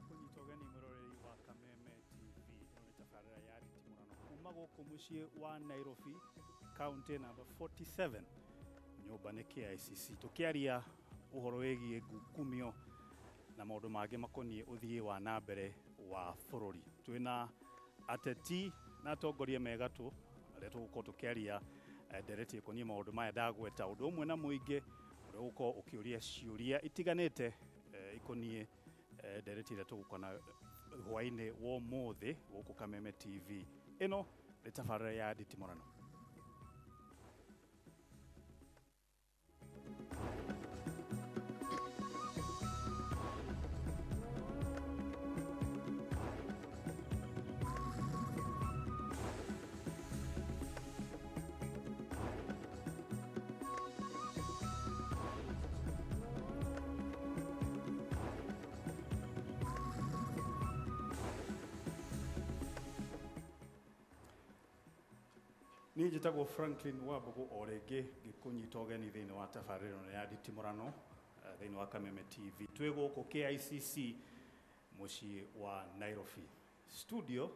Ndakunyita ũgeni mwĩroreri wa Kameme TV. Ĩno nĩ tabarĩra ya nditimũrano kuma gũkũ mũciĩ wa Nairobi, county number 47, nyũmba nĩ KICC, tũkĩaria ũhoro wĩgiĩ ngukumio na maũndũ mangĩ makoniĩ ũthii wa na mbere wa bũrũri. Twĩna ateti na atongoria megatũ arĩa tũgũkorwo tũkĩaria ndereti ĩkoniĩ maũndũ maya ndagweta, ũndũ ũmwe na mũingĩ ũrĩa ũgũkorwo ũkĩũria ciũria itiganĩte ikoniĩ ndereti ĩrĩa tũgũkorwo na hwaĩ-inĩ wa ũmũthĩ gũkũ Kameme TV. Ĩno nĩ tabarĩra ya nditimũrano. Niĩ njĩtagwo Franklin Wambugu, o rĩngĩ ngĩkũnyita ũgeni thĩinĩ wa tabarĩra ĩno ya nditimũrano thĩinĩ wa Kameme TV. Twĩ gũkũ KICC, mũciĩ wa Nairobi studio.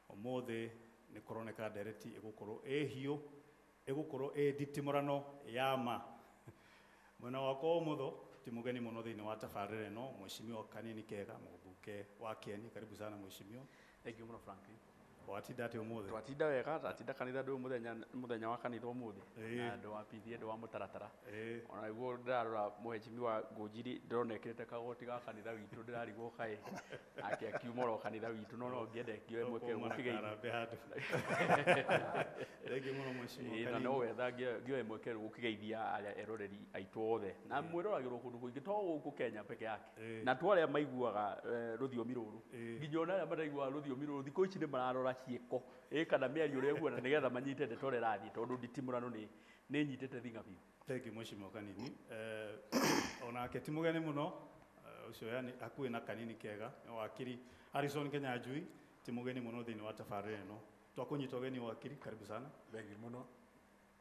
Ũmũthĩ nĩ kũroneka ndereti ĩgũkorwo ĩ hiũ, ĩgũkorwo ĩ nditimũrano ya ma. Mwena wakwa wa ũmotho ti mũgeni mũno thĩinĩ wa tabarĩra ĩno, Mheshimiwa Kanini Kega, mũmbunge wa Kieni. Karibu sana, mheshimiwa. Thank you mũno, Franklin. Watinda atĩa ũmũthĩ? Twatinda wega, ndatinda kanitha ndũ mũthenya, mũthenya wa kanitha ũmũthĩ. Na ndũ wa PTA, ndũ wa mũtaratara. Ona nĩguo ndĩrarora mũheshimiwa Ngũnjiri, ndĩrona ekĩrĩte kagoti ga kanitha witũ, ndĩrarigwo kaĩ nake akiuma oro kanitha witũ, no ngĩende ngĩoe mweke Ũkũma na gũkĩgeithia. Karambe handũ. Thank you mũno, mheshimiwa Ĩĩ, na Kanini. no wetha ngĩoe mweke gũkĩgeithia arĩa eroreri aitũ othe na mwĩroragĩrwo kũndũ kũingĩ, to gũkũ Kenya peke yake, na to arĩa maiguaga rũthiomi rũrũ, nginya ona arĩa mataiguaga rũthiomi rũrũ thikũ ici nĩ mararora ciĩko kana mĩario ũrĩa ĩhuana nĩgetha manyite ndeto ũrĩa ĩrathiĩ, tondũ nditimũrano nĩ nyitĩte thing'a biũ. Thank you, mheshimiwa Kanini. Onake ti mũgeni mũno ũcio, yani hakuhĩ na Kanini Kega, nĩ wakiri Harrison Kenyanjui, ti mũgeni mũno thĩinĩ wa tabarĩra ĩno. Twakũnyita ũgeni, wakiri, karibu sana. Thank you mũno.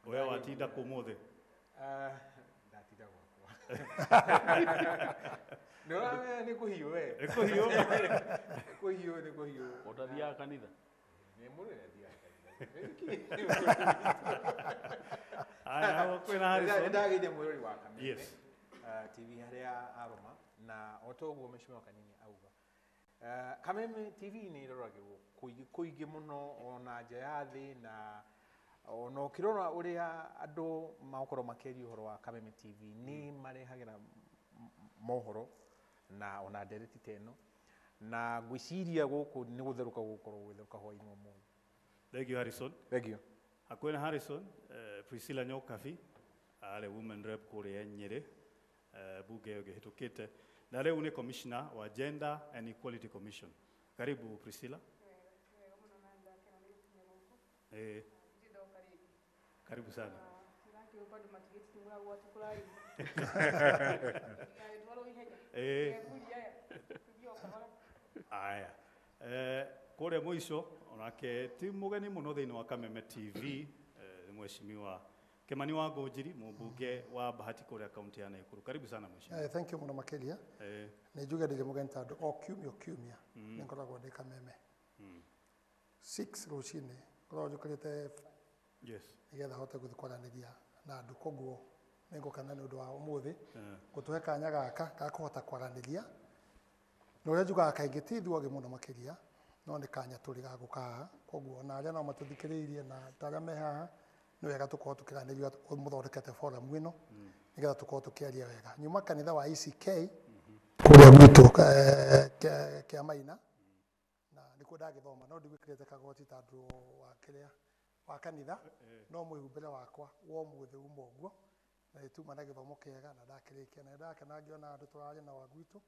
We watinda kũ ũmũthĩ? Ah, ndatinda gwakwa. Nĩ ũramenya nĩ kũhiũ we. Nĩ kũhiũ. Nĩ kũhiũ, nĩ kũhiũ. Ũtathiaga kanitha? Nĩ mũndũ nĩ athiaga kanitha. Aya, kwĩna Harrison. Nĩ ndageithia mwĩrori wa Kameme TV harĩa arũma, na o ta ũguo mheshimiwa Kanini auga. Kameme TV nĩ ĩroragĩrwo kũingĩ kũingĩ mũno ona nja ya thĩ, na ona ũkĩrora ũrĩa andũ magokorwo makĩaria ũhoro wa Kameme TV, nĩ marehagĩra mohoro na ona ndereti ta ĩno, na ngwĩciria gũkũ nĩ gũtherũka gũgũkorwo gũgĩtherũka hwaĩ-inĩ ũmũthĩ. Thank you, Harrison. Thank you. Hakuhĩ na Harrison, Priscilla Nyokabi arĩ women rep kũrĩa Nyĩrĩ, bunge ĩyo ĩhĩtũkĩte, na rĩu nĩ commissioner wa Gender and Equality Commission. Karibu, Priscilla. Wega mũno, na ndakena nĩ gũkinya gũkũ. Ndirĩ ndoka rĩngĩ. Karibu sana. Ndĩrakĩũmba andũ matigĩtitimũragwo atĩ kũrarĩ ndigagĩtwarwo ihenya. Thuri aya tũthiĩ o kahora. Aya, kũrĩa mũico onake ti mũgeni mũno thĩinĩ wa Kameme TV, nĩ mheshimiwa Kimani wa Ngũnjiri, mũmbunge wa Bahati kũrĩa kaunti ya Nakuru. Karibu sana, mheshimiwa. Thank you mũno makĩria. Nĩ njuge ndĩrĩ mũgeni tondũ o kiumia o kiumia nĩ ngoragwo ndĩ Kameme 6 rũcinĩ, ngoragwo njũkĩrĩte nĩgetha hote gũthiĩ kwaranĩria na andũ. Koguo nĩ ngũkena nĩ ũndũ wa ũmũthĩ gũtũhe kanya gaka ga kũhota kwaranĩria, na ũrĩa njugaga kaingĩ, ti ithuothe mũno makĩria, no nĩ kanya tũrĩ ga gũka haha. Koguo ona arĩa no matũthikĩrĩirie na ta arĩa me haha, nĩ wega tũkorwo tũkĩranĩria mũthondekete forum ĩno nĩgetha tũkorwo tũkĩaria wega. Nyuma kanitha wa ECK kũrĩa gwitũ kĩa Maina, na nĩkuo ndagĩthoma, no ndigwĩkĩrĩte kagoti tondũ wa kĩrĩa wa kanitha, no mwĩhumbĩre wakwa wa ũmũthĩ uma ũguo, na nĩtuma na gĩthomo kĩega na ndakĩrĩkia, na nĩndakena ngĩona andũ tũrarĩ na wa gwitũ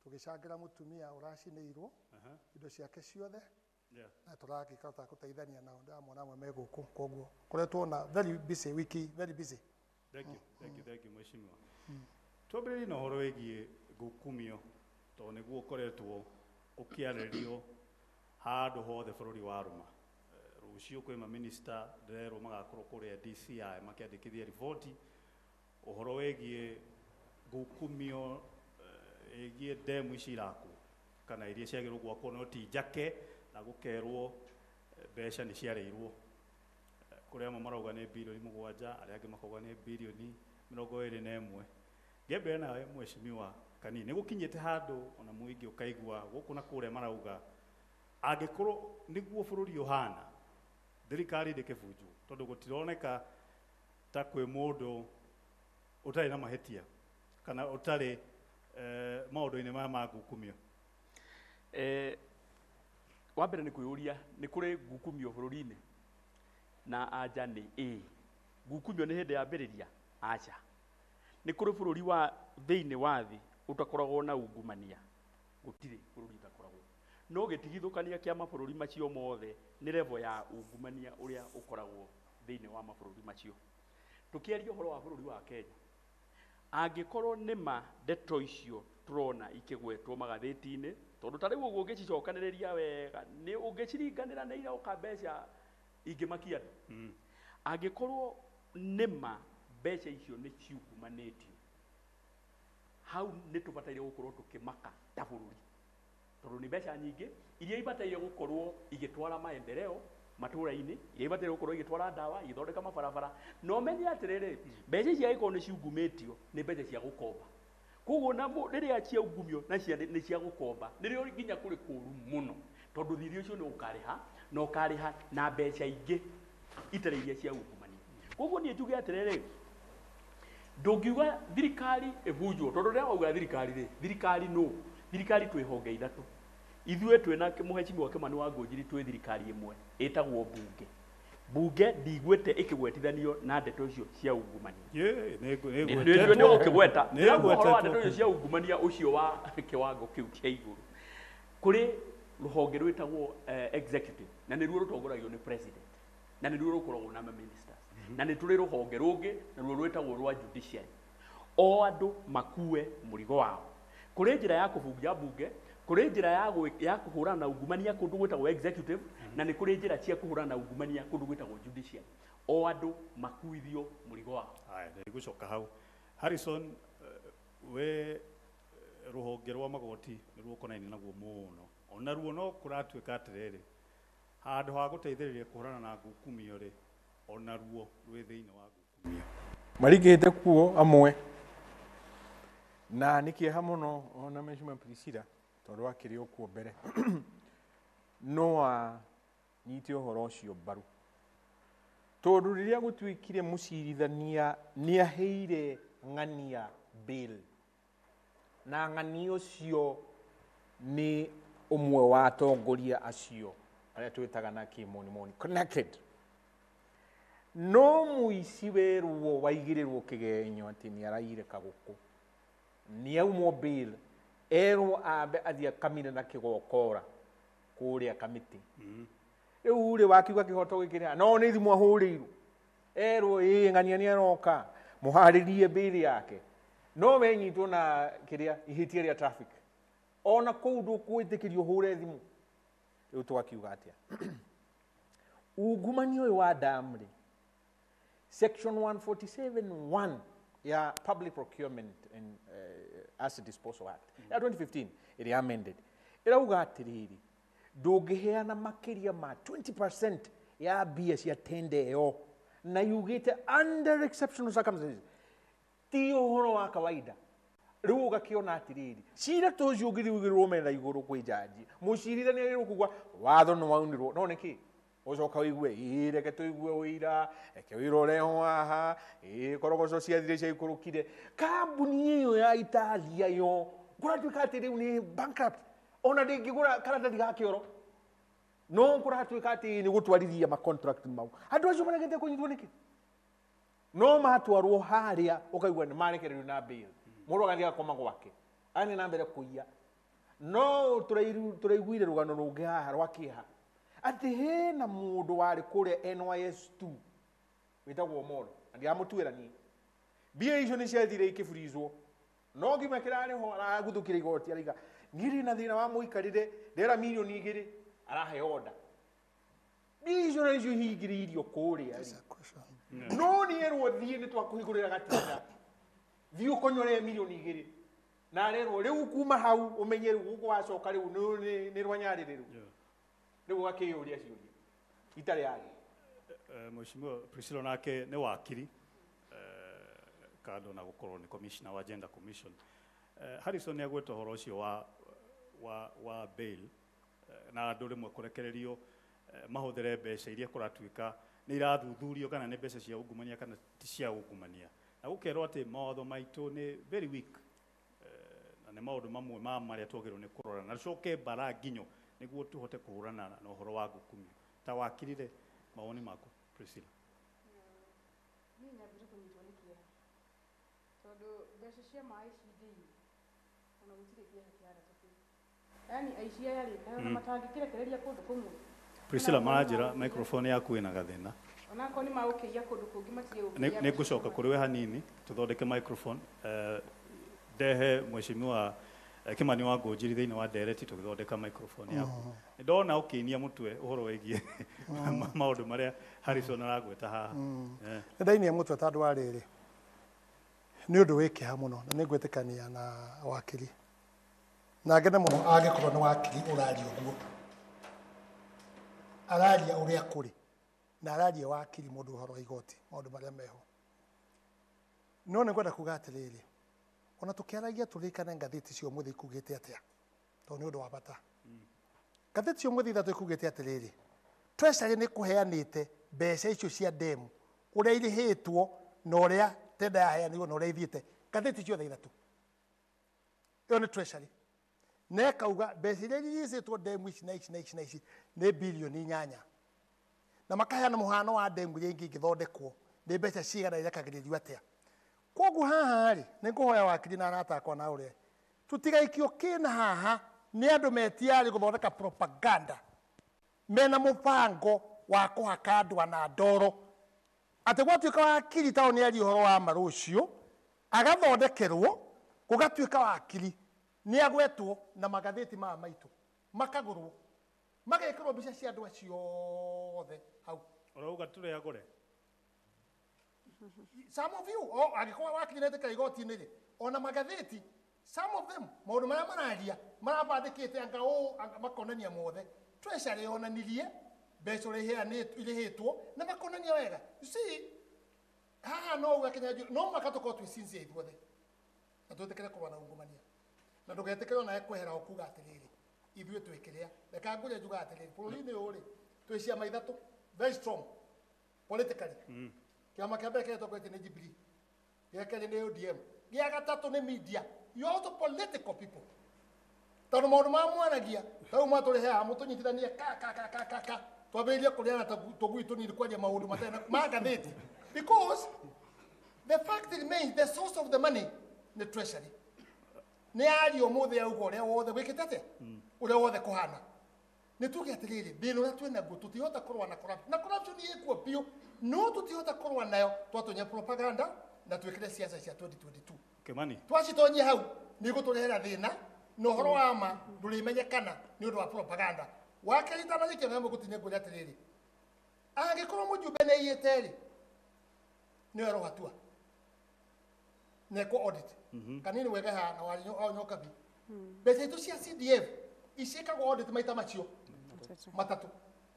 tũgĩcangĩra mũtumia ũracinĩirwo indo ciake ciothe, na tũragĩkota gũteithania nao. Ndĩramona amwe me gũkũ, koguo koretwo na very busy wiki, very busy. Thank you, thank you, thank you, mheshimiwa. Twambĩrĩrie na ũhoro wĩgiĩ ngukumio, tondũ nĩguo ũkoretwo ũkĩarĩrio handũ hothe bũrũri wa rũma. Rũciũ kwĩ maminista ndĩrerwo magakorwo kũrĩa DCI makĩandĩkithia riboti ũhoro wĩgiĩ ngukumio ĩgiĩ ndemu ici irakwo. kana iria ciagĩrĩirwo gwakwo no ti njake na gũkerwo mbeca nĩ ciarĩirwo. Kũrĩ amwe marauga nĩ bilioni 7, arĩa angĩ makauga nĩ bilioni 21. Ngĩambĩrĩria nawe mheshimiwa Kanini, nĩ gũkinyĩte handũ ona mũingĩ ũkaigua gũkũ na kũrĩa marauga angĩkorwo nĩguo bũrũri ũhana thirikari ndĩkĩbunjwo tondũ gũtironeka ta kwĩ mũndũ ũtarĩ na mahĩtia kana ũtarĩ maũndũ-inĩ maya ma ngukumio. Wa mbere nĩ kwĩyũria nĩ kũrĩ ngukumio bũrũri-inĩ na anja nĩ ĩĩ. Ngukumio nĩ hĩndĩ yambĩrĩria? Aca. Nĩ kũrĩ bũrũri wa thĩinĩ wa thĩ ũtakoragwo na ungumania? Gũtirĩ bũrũri ũtakoragwo. No gĩtigithũkania kĩa mabũrũri macio mothe nĩ level ya ungumania ũrĩa ũkoragwo thĩinĩ wa mabũrũri macio. Tũkĩaria ũhoro wa bũrũri wa Kenya, angĩkorwo nĩma ndeto icio tũrona ikĩgwetwo magathĩti-inĩ, tondũ ta rĩu ũguo ũngĩcicokanĩrĩria wega nĩ ũngĩciringanĩra nĩ iroka mbeca ingĩmakia andũ. Angĩkorwo nĩma mbeca icio nĩ ciungumanĩtio, hau nĩ tũbataire gũkorwo tũkĩmaka ta bũrũri, tondũ nĩ mbeca nyingĩ iria ibataire gũkorwo igĩtwara maendeleo matũra-inĩ, iria ibataire gũkorwo igĩtwara ndawa, igĩthondeka mabarabara. Na ũmenye atĩrĩrĩ, mbeca ici angĩkorwo nĩ ciungumĩtio nĩ mbeca cia gũkomba. Koguo na rĩrĩa ciaungumio na nĩ cia gũkomba, nĩrĩo nginya kũrĩ kũũru mũno, tondũ thirĩ ũcio nĩ ũkarĩha na ũkarĩha na mbeca ingĩ itarĩ iria cia ungumania. Koguo niĩ njuge atĩrĩrĩ, ndũngiuga thirikari ĩbunjwo, tondũ rĩrĩa wauga thirikari rĩ, thirikari nũ? Thirikari twĩ honge ithatũ. Ithuĩ twĩna mũhecimiwa Kimani wa Ngũnjiri twĩ thirikari ĩmwe ĩtagwo mbunge. Mbunge ndiguĩte ĩkĩgwetithanio na ndeto icio cia ungumania. Nĩ ũkĩgweta ũhoro wa ndeto icio cia ungumania ũcio wa kĩwango kĩu kĩa igũrũ. Kũrĩ rũhonge rwĩtagwo executive, na nĩruo rũtongoragio nĩ president, na nĩruo rũkoragwo na ministers, na nĩ tũrĩ rũhonge rũngĩ naruo rwĩtagwo rwa judiciary. O andũ makue mũrigo wao. Kũrĩ njĩra ya kũbunja mbunge, kũrĩ njĩra ya kũhũrana na ungumania kũndũ gwĩtagwo executive, na nĩ kũrĩ njĩra cia kũhũrana na ungumania kũndũ gwĩtagwo judiciary. O andũ makuithio mũrigo wao. Haya, nĩngũcoka hau. Harrison, we rũhonge rwa magoti nĩruo ũkonainie naguo mũno, ona ruo no kũratuĩka atĩrĩrĩ, handũ ha gũteithĩrĩria kũhũrana na ngukumio rĩ, ona ruo rwĩ thĩinĩ wa ngukumio. Marigĩte kuo amwe na nĩ kĩeha mũno ona Mheshimiwa Priscilla tondũ akĩrĩ o kuo mbere no anyite ũhoro ũcio mbaru, tondũ rĩrĩa gũtuĩkire mũcirithania nĩ aheire ng'ania bail, na ng'ania ũcio nĩ ũmwe wa atongoria acio arĩa twĩtaga na kĩmonimoni connected. No mũici werwo waigĩrĩrwo kĩgenyo atĩ nĩ araiyire kagũkũ, nĩ aumwo bail, erwo ambe athiĩ akamire na kĩgokora kũrĩa kamĩtĩ. Rĩu rĩ wakiuga kĩhoto gĩkĩrĩa no nĩ thimũ ahũrĩirwo, erwo ĩĩ ng'ania nĩ aroka mũharĩrie bail yake, no wenyitwo na kĩrĩa ihĩtia rĩa traffic, ona kũu ndũkwĩtĩkĩrio ũhũre thimũ. Rĩu twakiuga atĩa? Ungumania ũyũ wa dam rĩ, section 147(1 ya Public Procurement and Asset Disposal Act ya 2015 ĩrĩa amended ĩrauga atĩrĩrĩ, ndũngĩheana makĩria ma 20% ya mbia cia tender ĩyo, na yugĩte under exceptional circumstances, ti ũhoro wa kawaida. Rĩu ũgakĩona atĩrĩrĩ, cira ta ũcio ũngĩthiĩ ũigĩrĩrwo metha igũrũ kwĩ jaji, mũcirithania agĩrĩirwo kuga watho nĩ waunirwo, no nĩkĩ ũcoka ũigue ĩĩ reke tũigue ũira, reke ũira ũrehwo haha, ĩĩ korogoco ciathire ciaikũrũkire. Kambuni ĩyo ya Italia yo kũratuĩka atĩ rĩu nĩ bankrupt, ona ndĩngĩgũra karatathi ga kĩoro, no kũratuĩka atĩ nĩ gũtwarithia ma contract mau. Andũ acio maregete kũnyitwo nĩkĩ? No matwarwo harĩa ũkaigua nĩ marekererio na bail, mũndũ agathiĩ agakoma gwake athiĩ na mbere kũiya. No tũraiguire rũgano rũngĩ haha rwa kĩeha atĩ hena mũndũ warĩ kũrĩa NYS2 wĩtagwo Omolo, na ndiramũtuĩra niĩ. Mbia icio nĩ ciathire ikĩburizwo, no ngiuma kĩrarĩ ho araguthũkire igoti araiga niĩ ndĩ na thĩna wa mũikarĩre, ndera milioni 2 arahe order. Mbia icio nĩcio ihingĩrĩirio kũrĩa rĩ, no nĩ erwo thiĩ nĩ twakũhingũrĩra gatinda, thiĩ ũkonyore milioni 2. Na arerwo rĩu kuma hau ũmenye rĩu gũkũ wacoka rĩu nĩ rwanyarĩ rĩu. Rĩu ũgakĩyũria ciũria itarĩ yaria. Mheshimiwa Priscilla nake nĩ wakiri kando na gũkorwo nĩ commissioner wa Gender Commission. Harrison nĩ agweta ũhoro ũcio wa bail na andũ rĩmwe kũrekererio mahũthĩre mbeca iria kũratuĩka nĩ irathuthurio kana nĩ mbeca cia ungumania kana ti cia ungumania, na gũkerwo atĩ mawatho maitũ nĩ very weak, na nĩ maũndũ mamwe ma marĩa twagĩrĩirwo nĩ kũrora na tũcoke mbara nginyo nĩguo tũhote kũhũrana na ũhoro wa ngukumio. Ta wakirire mawoni maku Priscilla? Niĩ nyambire kũnyitwo nĩ kĩeha tondũ mbeca cia maĩ cingĩiywo ona gũtirĩ kĩeha kĩa gatatũ, yaani aici aya rĩ na matangĩkĩrekereria kũndũ kũmwe. Priscilla, maranjĩra microphone yaku ĩna gathĩna. Onakorwo nĩ magũkĩiya kũndũ kũngĩ matige gũkĩiya. Nĩ ngũcoka kũrĩ we hanini tũthondeke microphone. Ndehe Mheshimiwa Kimani wa Ngũnjiri thĩinĩ wa ndereti tũgĩthondeka microphone yaku. Nĩ ndona ũkĩinia mũtwe ũhoro wĩgiĩ maũndũ marĩa Harrison aragweta haha. Nĩ ndainia mũtwe tondũ wa rĩrĩ nĩ ũndũ wĩ kĩeha mũno na nĩ ngwĩtĩkania na wakiri na ngene mũno angĩkorwo nĩ wakiri ũraria ũguo, araria ũrĩa kũrĩ na araria wakiri mũndũ ũhoro wa igoti maũndũ marĩa meho. No nĩ ngwenda kuga atĩrĩrĩ, ona tũkĩaragia tũririkane ngathĩti cia ũmũthĩ ikugĩte atĩa, tondũ nĩ ũndũ wa bata. Ngathĩti cia ũmũthĩ ithatũ ikugĩte atĩrĩrĩ, Treasury nĩ kũheanĩte mbeca icio cia demu ũrĩa irĩhĩtwo na ũrĩa tenda yaheanirwo na ũrĩa ithiĩte, ngathĩti ciothe ithatũ. Ĩyo nĩ Treasury. Na ĩkauga mbeca iria irĩhĩtwo demu ici na ici na ici na ici nĩ bilioni 8. Na makaheana mũhano wa demu iria ingĩ ingĩthondekwo nĩ mbeca cigana irekagĩrĩrio atĩa. Koguo haha rĩ nĩ ngũhoya wakiri na arata akwa na ũrĩa tũtigaikio kĩna haha nĩ andũ metiarĩ gũthondeka propaganda mena mũbango wa kũhaka andũ ana ndoro atĩ gwatuĩka wakiri tao nĩ aria ũhoro wa ma rũciũ agathondekerwo gũgatuĩka wakiri nĩ agwetwo na magathĩti maya maitũ makagũrwo magekĩrwo mbica cia andũ acio othe hau. Ũrauga tũrĩ agũre? Some of you, oh, angĩkorwo wakiri nĩetĩkĩra igoti-inĩ rĩ, ona magathĩti, some of them, maũndũ marĩa mararia, marabandĩkĩte anga ũũ, makonania mothe. Treasury yonanirie mbeca ũrĩa irĩhĩtwo na makonania wega. You see, haha no uge Kenya, no mũhaka tũkorwo twĩ sincere ithuothe na twĩtĩkĩre kũrũa na ungumania na ndũgetĩkĩre onawe kwehera ũkuga atĩrĩrĩ ithuĩ twĩkĩrĩa. Reka ngũrie njuga atĩrĩrĩ, bũrũri-inĩ ũyũ rĩ twĩ ciama ithatũ very strong politically. Kĩama kĩa mbere kĩrĩa tũtongoretie nĩ Jubilee, gĩa kerĩ nĩ ODM, gĩa gatatũ nĩ media. You are also political people. Tondũ maũndũ marĩa mwaragia ta rĩu mwatũrehe haha mũtũnyitithanie ka ka ka ka ka ka twambĩrĩrie kũrĩana tũgui tũnini kwaria maũndũ matarĩ ma ngathĩti, because the fact remains the source of the money nĩ Treasury. Nĩ aria ũmũthĩ auga ũrĩa wothe gwĩkĩte atĩa, ũrĩa wothe kũhana. Nĩ tuge atĩrĩrĩ, thĩna ũrĩa twĩ naguo tũtihota kũrũa na corruption, na corruption ĩkuo biũ, no tũtihota kũrũa nayo twatonya propaganda na twĩkĩre siasa cia 2022. Kimani, twacitonyia hau nĩ igũtũrehera thĩna na ũhoro wa ma ndũrĩmenyekana nĩ ũndũ wa propaganda. Wakerĩ itanarĩkia na mũgũtinia ngũria atĩrĩrĩ, angĩkorwo mũjumbe nĩ aiyĩte rĩ, nĩwe arohatua nekwo audit kanini wega haha na warinyo nyokabi mbeca itũ cia CDF iciĩkagwo audit maita macio matatũ.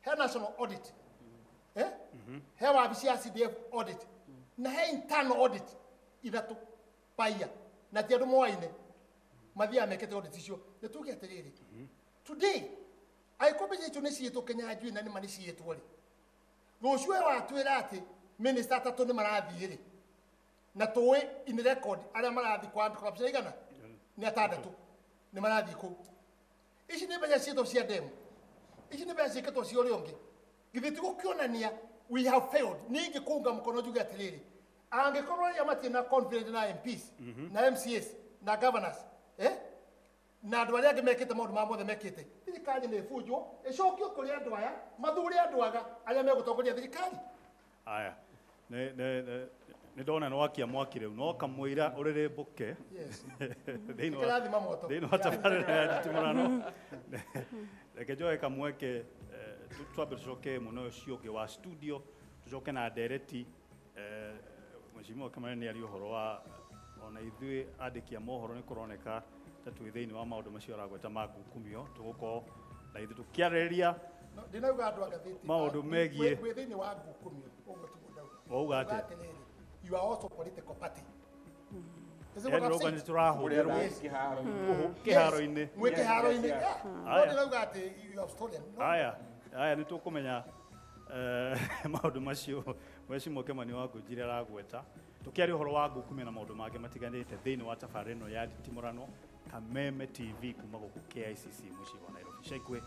He national audit, he wabici ya CDF audit, na he internal audit ithatũ paia, na ti andũ moaine mathiaga mekĩte audit icio. Nĩ tuge atĩrĩrĩ, today angĩkorwo mbeca icio nĩ ciĩtwo Kenya njui na nĩma nĩ ciĩtwo rĩ, rũciũ we watwĩra atĩ minister atatũ nĩ marathiĩ rĩ, na tũĩ in record arĩa marathiĩ kwa anti-corruption igana nĩ atandatũ nĩ marathiĩ kũu. Ici nĩ mbeca ciĩtwo cia demu, ici nĩ mbeca ciĩkĩtwo cia ũrĩa ũngĩ. Githĩ ti gũkĩonania we have failed? Niĩ ingĩkũnga mũkono njuge atĩrĩrĩ, angĩkorwo arĩa matirĩ na confidence na MPs na MCAs na governors na andũ arĩa angĩ mekĩte maũndũ maya mothe mekĩte, thirikari nĩ ĩbunjwo ĩcokio kũrĩ andũ aya mathure andũ aga arĩa megũtongoria thirikari. Aya, nĩ ndona nĩ wakia mwaki rĩu no kamũira ũrĩrĩmbũke thĩinĩ wa tabarĩra ya nditimũrano. Reke njoe kamweke twambe tũcoke mũno ũcio ũngĩ wa studio tũcoke na ndereti. Mheshimiwa Kimani nĩ aria ũhoro Ona ithuĩ andĩki a mohoro nĩ kũroneka ta twĩ thĩinĩ wa maũndũ macio aragweta ma ngukumio, tũgũkorwo na ithuĩ tũkĩarĩrĩria ndinauga andũ a ngathĩti maũndũ megiĩ wĩ thĩinĩ wa ngukumio ũguo tiguo ndauga. Wauga atĩa? Atĩrĩrĩ, you are also political party. Is it Yaani what I've ũrauga said? nĩ tũrahũthĩrwo kĩharo-inĩ. Mwĩ kĩharo-inĩ. Yeah. No Aya. ndĩrauga atĩ you have stolen. No. Aya, aya nĩ tũkũmenya maũndũ macio Mheshimiwa Kimani wa Ngũnjiri aragweta, tũkĩaria ũhoro wa ngukumio na maũndũ mangĩ matiganĩte thĩinĩ wa tabarĩra ĩno ya Nditimũrano, Kameme TV kuma gũkũ KICC mũciĩ wa Nairobi. Ica ikuhĩ.